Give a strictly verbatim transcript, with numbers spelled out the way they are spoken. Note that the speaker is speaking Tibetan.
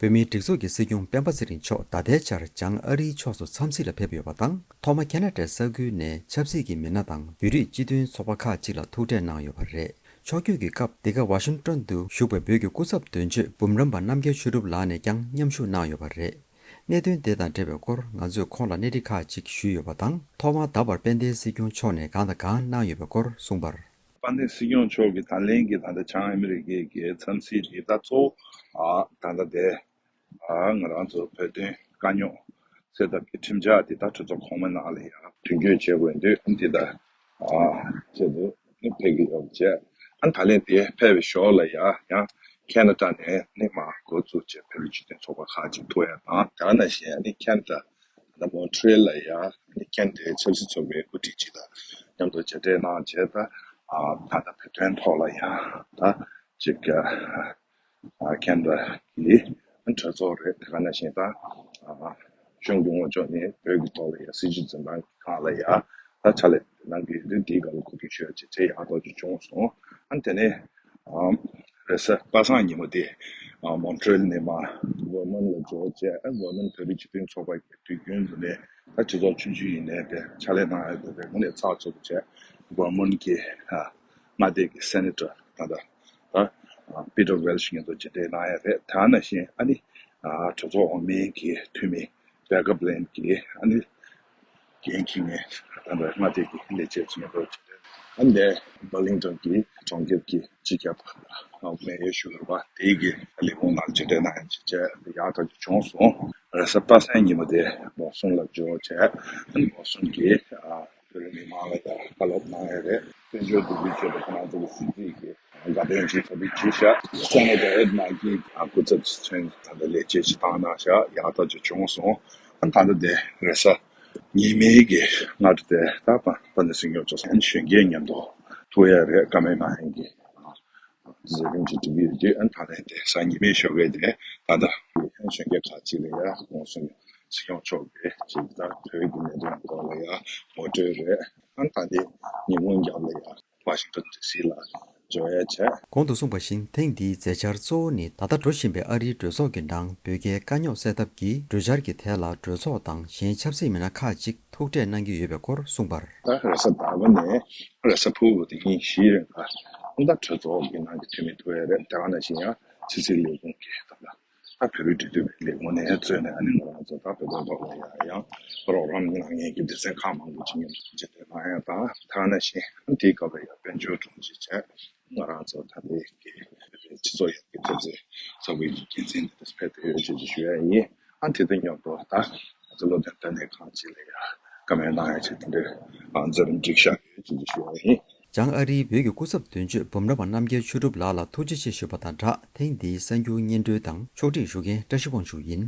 བོད་མིའི་སྒྲིག་འཛུགས་ཀྱི་སྲིད་སྐྱོང་སྤེན་པ་ཚེ་རིང་མཆོག་ད་ལྟའི་ཆར་བྱང་ཨ་རིའི་ཕྱོགས་སུ་འཚམས་གཟིགས་ལ་ཕེབས་ཡོད་པ་དང་། ཐོག་མ་ཁེ་ན་ཌའི་ས་ཁུལ་ནས་ཆབ་སྲིད་ཀྱི་མི་སྣ་དང་བོད་རིགས་སྤྱི་མཐུན་ཚོགས་པ་ཁག་ཅིག་ལ་ཐུག་འཕྲད་གནང་ཡོད་པ་རེད། ཕྱོགས་བསྐྱོད་ཀྱི་སྐབས་འདི་ག་ཝ་ཤིང་ཏོན་དུ་བཞུགས་པའི་བོད་ཀྱི་སྐུ་ཚབ་དོན་གཅོད་འབུམ་རམས་པ་རྣམ་རྒྱལ་ཆོས་གྲུབ་ལགས་ནས་ཀྱང་མཉམ་ཞུགས་གནང་ཡོད་པ་རེད། གནད་དོན་དེ་དང་འབྲེལ་བའི་སྐོར་ང་ཚོས་ཁོང་ལ་གནས་འདྲི་ཁག་ཅིག་ཞུས་ཡོད་པ་དང་། ཐོག་མར་ད་བར་དཔལ་ལྡན་སྲིད་སྐྱོང་མཆོག་ནས་གང་དང་གང་གནང་ཡོད་པའི་སྐོར་གསུངས་པར། དཔལ་ལྡན་སྲིད་སྐྱོང་མཆོག་གིས་ད་ལན་གྱི་ད་ལྟ་བྱང་ཨ་མི་རི་ཀའི་གི་འཚམས་གཟིགས་འདི་ད་གཙོ་བོ་ཨ་ད་ལྟ་དེ་ཨ་ང་རང་ཚོ་བོད་དོན་དཀའ་རྙོག་སེལ་ཐབས་ཀྱི་ཁྲིམས་འཆར་འདི་ད་གྲོས་ཚོགས་གོང་མའི་ནང་ལ་ཡང་དོན་འཁྱོལ་བྱེད་དགོས་འདུག་འདི་ད་ཨ་ཆེད་དུ་ནི་ཕེབས་ཀྱི་ཡོད་པ་བྱས། ཨ་ད་ལན་དེ་ཕེབས་པའི་ཞོར་ལ་ཡང་ཡང་ཁེ་ན་ཌ་ནས་ནི་མར་འགོ་བཙུགས་བྱས་བོད་རིགས་སྤྱི་མཐུན་ཚོགས་པ་ཁག་ཅིག་ཐུག་ཡ་དང་། དེ་ནང་བཞིན་ནི་ཁེ་ན་ཌ་ད་ལྟ་མོན་ཊི་རེལ་ལ་ཡང་ནི་ཁེ་ན་ཌའི་ཆབ་སྲིད་ཚོགས་པའི་དབུ་ཁྲིད་ཅིག་དང་མཉམ་དུ་མཇལ་འཕྲད་གནང་བྱས། ད་ཨ་ད་ལྟ་བོད་དོན་ཐོག་ལ་ཡང་ད་ཅིག་ཨ་ཁེ་ན་ཌ་གི་གྲོས་ཚོགས་རེད། དེ་ག་ནང་བཞིན་ད་ཨ་གཞུང་གི་ངོས་ཕྱོགས་ནས་བོད་ཀྱི་ཐོག་ལ་ཡང་སྲིད་བྱུས་འཛིན་སྟངས་ཁག་ལ་ཡང་ད་ཕྱག་ལས་གནང་གི་ཡོད་དུས། འདིའི་སྐབས་ལ་གོ་སྒྲིག་ཞུ་ཡ་ཅིག་བྱས་ཡག་ཐག་ཆོད་བྱུང་སོང་། ཨ་དེ་ནས་ཨ་རེས་གཟའ་པ་སངས་ཉིན་མོ་དེ་ཨ་མོན་ཊི་རེལ་ནས་མར་བྷར་མིང་ལ་འབྱོར་བྱས། ཨ་བྷར་མིང་བོད་རིགས་སྤྱི་མཐུན་ཚོགས་པ་གི་དུས་རྒྱུན་དུ་ནས་ད་སྤྱི་ཚོགས་ཆུང་ཆུང་ཡིན་ནའི་དེ་ཕྱག་ལས་གནང་ཡ་དེ་དངོས་གནས་ཚགས་ཚུད་པོ་བྱས། བྷར་མིང་གི་ཨ་མངའ་སྡེ་གི་སེ་ནེ་ཊར་ད་ལྟ་ད་པི་ཊར་ཝེལ་ཤི་ངེད་ཚོ་མཇལ་འཕྲད་གནང་ཡ་རེད། དེ་ནང་བཞིན་ཨ་ནི་ཨ་གྲོས་ཚོགས་འོག་མའི་གི་འཐུས་མི་བེ་ཀ་བྷི་ལེན་གི་ཨ་ནི་འགན་འཁྱེར་མཁན་ད་ལྟ་མངའ་སྡེ་གི་ལས་བྱེད་ཚོ་ངེད་ཚོ་མཇལ་འཕྲད། ཨ་ནི་བྷར་ལིང་ཊོན་གྱི་གྲོང་ཁྱེར་གྱི་སྤྱི་ཁྱབ་མེ་ཡོར་ཞུ་བ་དེའི་གི་ལས་ཁུངས་ནང་མཇལ་འཕྲད་གནང་ཡ་བྱས་བྱས་ཡག་ཐག་ཆོད་བྱུང་སོང་། རེས་གཟའ་པ་སངས་ཉིན་མོ་དེ་བྷོ་སི་ཊོན་ལ་འབྱོར་བྱས། ཨ་ནི་བྷོ་སི་ཊོན་གྱི་ཨ་བོད་མི་མང་ལ་ཡང་བཀའ་སློབ་གནང་ཡ་རེད། དཔལ་འབྱོར་བསྡུ་སྒྲིག་བྱས་པ་ཁོ་རང་ཚོ་གི་སྲིད་འཛིན་གྱི་དགའ་སྟོན་ཅིག་ཐོབ་པའི་ཅིག་ཤག་སེ་ནེ་ཊར་ཨེད་མཱར་ཀིའི་སྐུ་ཚབ་ཅིག་མཚོན་ད་ལྟ་ལས་བྱེད་ཅིག་བཏང་གནང་ཤག་ཡག་ཐག་ཆོད་བྱུང་སོང་། ཨ་ད་ལྟ་དེ་རེས་གཟའ་ཉི་མའི་གི་སྔ་དྲོ་དེ་ད་པ་པ་ནི་སྲིད་སྐྱོང་མཆོག་གཞོན་སྐྱེས་མཉམ་དུ་ཐུག་ཡ་རེད། བཀའ་མོལ་གནང་ཡ་གི་མཛད་རིམ་ཅིག་འགྲིག་གི་ཡོད་དུས། ཨ་ད་ལན་དེ་གཟའ་ཉི་མའི་ཞོགས་ཀས་དེ་ད་ལྟ་གཞོན་སྐྱེས་ཁག་ཅིག་ལ་ཡ་ཁོང་ཚོ་སྲིད་སྐྱོང་མཆོག་གིས་ཅིག་ད་བོད་ཀྱི་གནད་དོན་སྐོར་ལ་ཡ་ངོ་སྤྲོད་རེད། ཨ་ད་ལྟའི་ཉིན་གུང་རྒྱབ་ལ་ཡ་ཝ་ཤིང་ཊོན་ཌི་སི་ལ་འབྱོར་ཡ་བྱས། གོང་དུ་གསུངས་པ་བཞིན། ཐེངས་འདིའི་མཛད་འཆར་གཙོ་བོ་ནི་ད་ལྟ་འགྲོ་བཞིན་པའི་ཨ་རིའི་གྲོས་ཚོགས་ཀྱི་ནང་བོད་རྒྱའི་དཀའ་རྙོག་སེལ་ཐབས་ཀྱི་གྲོས་འཆར་གྱི་ཐད་ལ་གྲོས་ཚོགས་དང་གཞན་ཆབ་སྲིད་མི་སྣ་ཁག་ཅིག་ཐུག་འཕྲད་གནང་གི་ཡོད་པའི་སྐོར་གསུངས་པར། ད་རེས་གཟའ་ཟླ་བ་ནས་རེས་གཟའ་ཕུར་བུ་དེ་ཉིན་བཞིའི་རིང་ལ་ཨ་ད་གྲོས་ཚོགས་ཀྱི་ནང་གི་འཐུས་མི་ཐུག་ཡ་རེད། དེ་ག་ནང་བཞིན་ཡང་ཕྱི་སྲིད་ལས་ཁུངས་ཀྱི་ད་ལྟ་ད་བོད་རིགས་འབྲེལ་མཐུད་པའི་ལས་ཁུངས་ནས་གཙོས་ནས་ཨ་ནི་ང་རང་ཚོ་ད་བོད་དོན་ཐོག་ལ་ཡང་ཡང་རོགས་རམ་གནང་མཁན་གྱི་སྡེ་ཚན་ཁག་མང་པོ་ཅིག་མཉམ་དུ་མཇལ་འཕྲད་གནང་ཡ་དང་། དེ་ག་ནང་བཞིན་དེའི་སྐབས་ལ་ཡང་དཔལ་འབྱོར་དྲུང་ཆེ་བྱས། ང་རང་ཚོ་ད་ལྟའི་གི་སྤྱི་ཚོགས་ཡར་རྒྱས་ཐེབས་རྩའི་ཚོགས་པའི་འགན་འཛིན་དེ་ཕེབས་ཏེ་ཡོད་ཅེས་ཞུ་ཡ་ཡིན། ཨ་དེ་དང་མཉམ་དུ་ད་ང་ཚོ་བློ་བརྟན་ལྟ་གནས་ཁང་ཅིག་ལ་ཡང་བཀའ་མོལ་གནང་ཡ་ཆེད་དེ་འདྲའི་མཛད་རིམ་སྒྲིག་བཞག་ཡོད་ཅེས་ཞུ་ཡ་ཡིན། བྱང་ཨ་རིའི་བོད་ཀྱི་སྐུ་ཚབ་དོན་གཅོད་འབུམ་རམས་པ་རྣམ་རྒྱལ་ཆོས་གྲུབ་ལགས་ལ་ཐུགས་རྗེ་ཆེ་ཞུ་བ་དང་སྦྲགས། ཐེངས་འདིའི་གསར་འགྱུར་སྙན་སྒྲོན་དང་ཕྱོགས་སྒྲིག་ཞུ་མཁན་བཀྲ་ཤིས་དབང་ཕྱུག་ཡིན།